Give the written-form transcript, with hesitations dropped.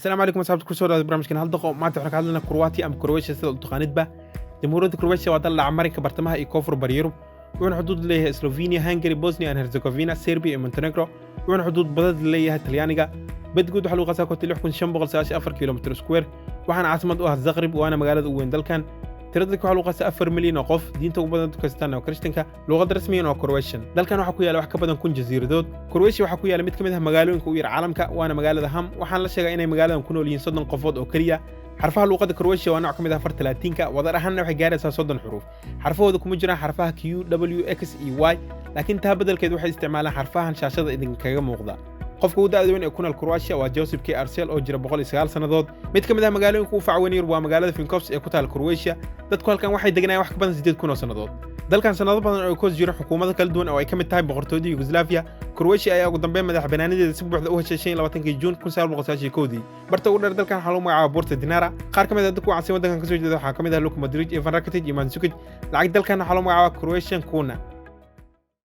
Asalaamu calaykum asxaabta, kusoo dhawaada barnaamijkan Hal Daqo. Maanta waxaan ka hadlaynaa Croatia ama Croatia sida u taqaanidba. Jamhuuriyadda Croatia waa dal dhaca marinka bartamaha iyo koonfur bari Yurub, wuxuuna xuduud leeyahay Slovenia, Hungary, Bosnia and Herzegovina, Serbia iyo Montenegro, wuxuuna xuduud badad leeyahay Talyaaniga. Badguud waxaa lagu qasaa 5694 kilometer square, waxaana caasimad u ah Zagreb, waana magaalada ugu weyn dalkan. Tirada dadka waxaa lagu qasaa 4 milyan oo qof. Diinta ugu badan dadka haystaan waa Kirishtanka, luqadda rasmigan waa Croatian. Dalkan waxaa ku yaala wax ka badan 1000 jasiiradood. Croatia waxaa ku yaala mid ka mid ah magaalooyinka ugu yar caalamka, waana magaalada Hum. Waxaana la sheegaa inay magaaladan ku nool yihiin 30 qofood oo keliya. Xarfaha luuqadda Croatia waa nooc ka mid ah farta Laatiinka, wadar ahaanna waxay gaaraysaa 30 xuruuf. Xarfahooda kuma jiraan xarfaha Q, W, X iyo Y, laakiin taa beddelkeed waxay isticmaalaan xarfahan shaashada idinkaga muuqda. Qofka ugu da'da weyn ee ku nool Croatia waa Joseph K. Arsel oo jira 109 sannadood. Mid ka mid ah magaalooyinka ugu faca weyn Yurub waa magaalada Vinkovci ee ku taal Croatia. Dadku halkan waxay deganayaan wax ka badan 8000 oo sannadood. Dalkan sannado badan oo ay ku hoos jiro xukuumado kala duwan oo ay ka mid tahay boqortooyada Yugoslavia, Croatia ayaa ugu dambeyn madax bannaanideeda si buuxda u heshay 25-kii Juun 1991-dii. Barta ugu dheer dalkan waxaa lagu magacaaba Buurta Dinara. Qaar ka mid ah dadku caansan waddankan kasoo jeeda waxaa ka mid ah Luka Modric, Ivan Rakitic iyo Mandzukic. Lacag dalkan waxaa lagu magacaabaa Croatian kuna.